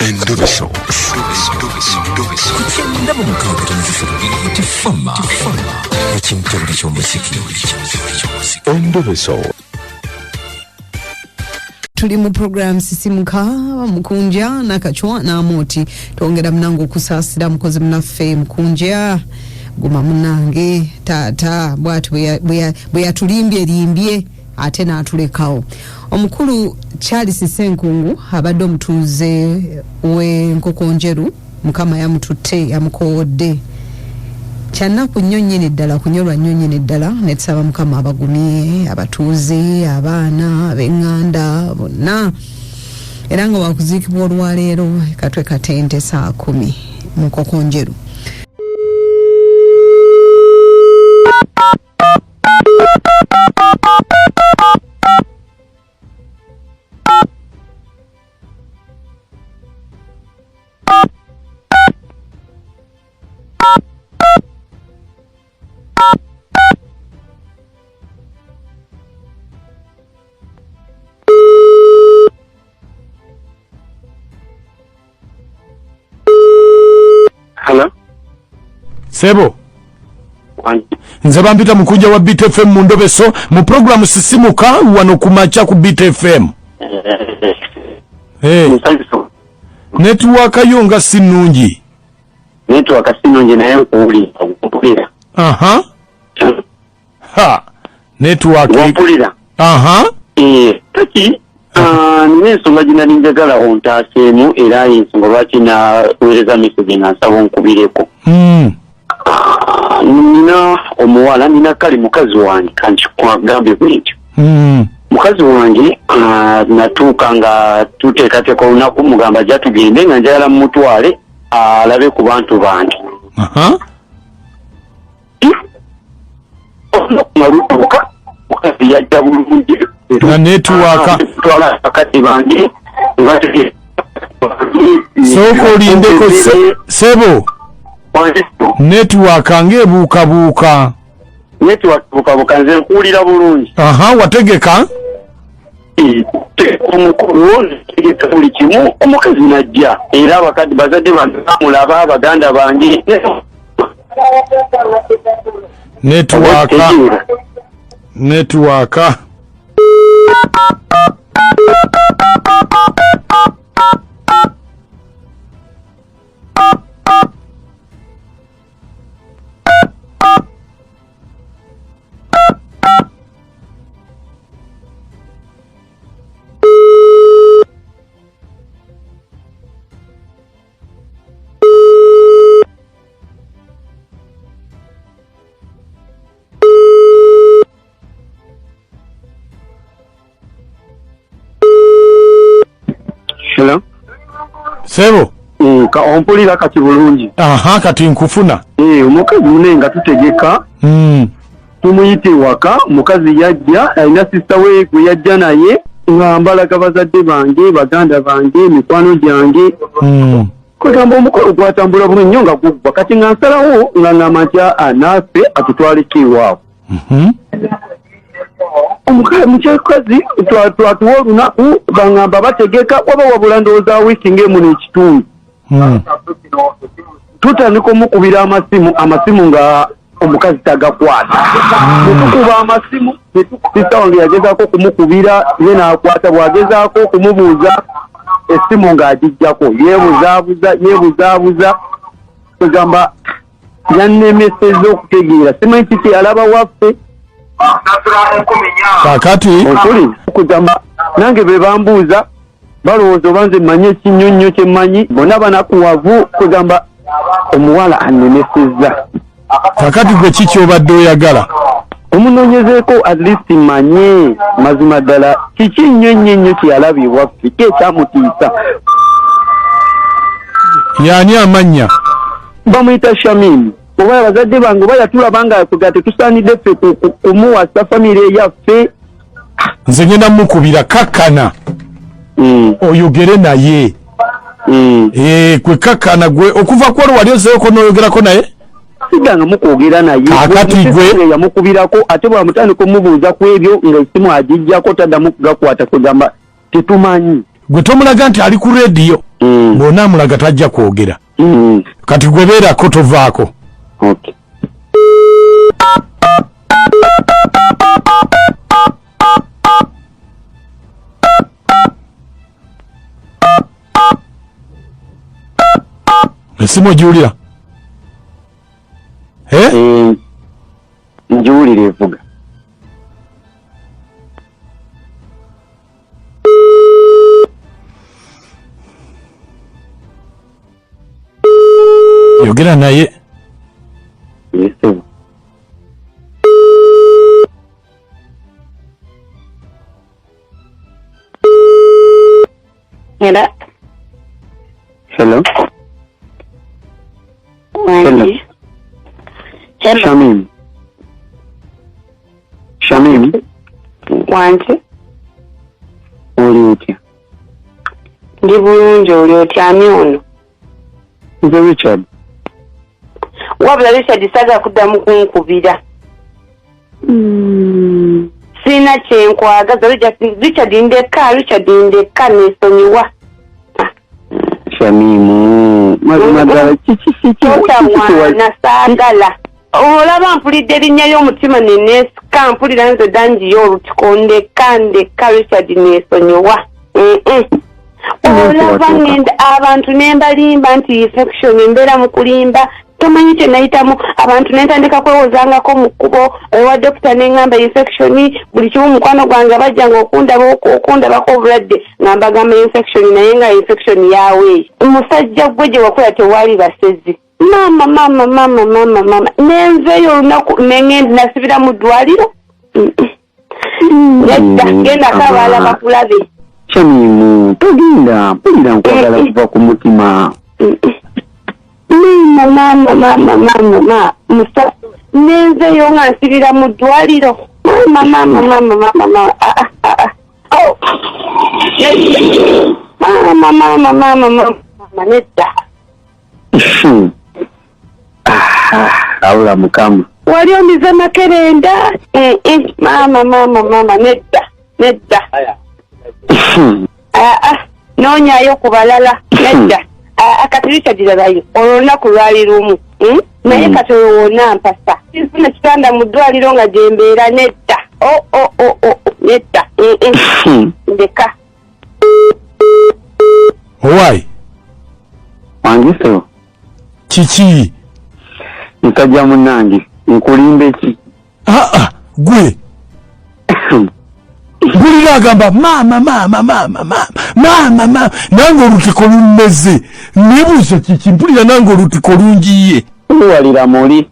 Endobeso. Ku 96.3 Tifama ekimtebule ky'omuziki. Endobeso. Tuli mu program Sisimuka. Mukunja Nakacwa n'Amooti, twongera munange okusaasira mukozi munaffe Mukunja. Guma munange, taata bwati bwe yatulimbye limbye ate n'atulekawo. Omukulu Charles Senkungu abadde omutuuze w'Enkokonjeru, Mukama yamututte, yamukowodde. Kyannaku nnyo nnyini ddala, kunyolwa nnyo nnyini ddala. Netusaba Mukama abagumye abatuuze, abaana, ab'eŋŋanda bonna, era nga wakuziikibwa olwaleero Katwe Katente saa 10 mu Nkokonjeru. Hello? Sebo. Wangi. Nze bampita Mukunja wa BTFM mu Ndobeso mu programu Sisimuka wano ku makya ku BTFM. Hey, Nsanyusa. Netiwaaka yo nga si nnungi. Network si nnungi, naye nkuwulira. Mpulira. Aha. Ha. Network. Wampulira? Aha. Eh, kati nina ensonga gye nali njagala ontaaseemu, era ensonga lwaki naweereza message nga nsaba onkubireko. Nina omuwala, nina kale mukazi wange, kankikugambe bwe ntyo. Mukazi wange, natuuka nga tuteekateeka olunaku, mugamba ajja tugende, nga njagala mumutwale alabe ku bantu bange. Olunaku nga lutuuka, mukazi yajja bulungi. Na network. Twala bakadde bange nga Sooka olindeko sebo. Network ng'ebuukabuuka. Network bukabuka, nze nkuwulira bulungi. Aha, wategeka? Omukulu tegeka buli kimu, omukazi najja, era abakadde bazadde bange bamulaba, baganda bange. Network. Tegeera. Network. Hello? Sebo. Ompulira kati bulungi? Aha, kati nkufuna. Eh, omukazi mune nga tutegeka, tumuyita ewaka, omukazi yajja, alina sisita we gwe yajja naye, nga mbalaga bazadde bange, baganda bange, mikwano gyange. Kwegamba omukolo gwatambula bulungi nnyo nga guggwa. Kati nga nsalawo nga ŋŋamba nti aa, naffe atutwaleko ewaabwe. Mukyakazi twatuwa olunaku, baŋŋamba bategeka, waba wabula ndowooza wiiki ng'emu n'ekitundu. Tutandika omukubira amasimu, amasimu nga omukazi tagakwata. Bwe tukuba amasimu, sisita wange yagezaako okumukubira, ye n'akwata, bw'agezaako okumubuuza essimu ng'agijjako, yeebuzaabuza, yeebuzaabuza. Kwegamba yannemesezza okutegeera, simanyi kiki alaba waffe. Kakati Ontuli kugamba nange be bambuuza balowooza oba nze mmanyi ekinnyonnyo kye mmanyi, bonna banakuwavu. Kugamba omuwala annemesezza. Kakati gwe ki kyobadde oyagala? Omunoonyezeeko, at least manye mazima ddala kiki nnyo nnyo nnyo kye yalaba ewaffe, ki ekyamutiisa. Yaani amannya? Bamuyita Shamim. Oba abazadde bange oba yatulaba nga kuga tetusaanidde ffe kumuwasa famire eyaffe. Nze ngenda mukubira, kakkana oyogere naye. Eh, kwe kakkana gwe okuva kwolwo wali ozeeko n'oyogerako naye? Siddanga mukwogera naye. Kaakati Wange yamukubirako, ate bwamutandika omubuuza ku ebyo nga essimu agijjako, taddamu kugakwata. Kugamba tetumanyi. Gwe tomulaga nti ali ku rediyo. Bw'onaamulaga tajja kwogera. Kati gwe beerako tovaako. Okay. Esimu ogiwulira? Eh? Ngiwulira evuga. Yogera naye. Yes. Hello. Hello. Hello. Hello. Shamim. Shamim. Wange. Oli otya? Ndi bulungi, oli otya? Ani ono? Nze Richard. Wabula Richard saagala kuddamu kunkubira. Sirina kyenkwagaza. Richard ndeka, Richard ndeka, neesonyiwa. Shamimu, mazima ddala kiki kiki? Totawaana, saagala. Olaba mpulidde erinnya ly'omutima ne neesika, mpulira nze dangi y'olutiko, ndeka, ndeka Richard neesonyiwa. Olaba ngenda abantu ne mbalimba nti infection, mbeera mu kulimba, tomanyi kye nayitamu, abantu ne ntandika kwewozangako mu kkubo, ewa dokita ne ŋŋamba infection, buli kimu mukwano gwange bajjanga okundabako obulwadde, nga mbagamba infection, naye nga infection yaawe. Musajja gwe gye wakola tewali basezi. Maama, maama, maama, maama, maama, nenveeyo olunaku ne ŋŋenda nasibira mu ddwaliro. Nedda, gendako abalala bakulabe. Shamimu, togenda, mpulira nkwagala kuva ku mutima. Maama, maama, maama, maama, maama, musa, nenveeyo nga nsibira mu ddwaliro. Maama, maama, maama, maama, maama, ah, ah, ah, oh. Maama, maama, maama, maama, nedda. Awula Mukama. Wali omize makerenda. Maama, maama, maama, nedda, nedda. Noonyaayo ku balala, nedda. Kati Richard lalayo, olwo olunaku lwali lumu. Naye kati olwo wonna mpasa. Nfuna kitanda mu ddwaliro nga gye mbeera, nedda. Oh, nedda. Ndeka. Owaayi. Wangiso. Kiki? Musajja munnange, nkulimbe ki? Gwe. Mpulira agamba maama, maama, maama, maama, maama, maama, nange olutiko lummeze. Nebuuza kiki, mpulira nange olutiko lungiye. Luwalira muli.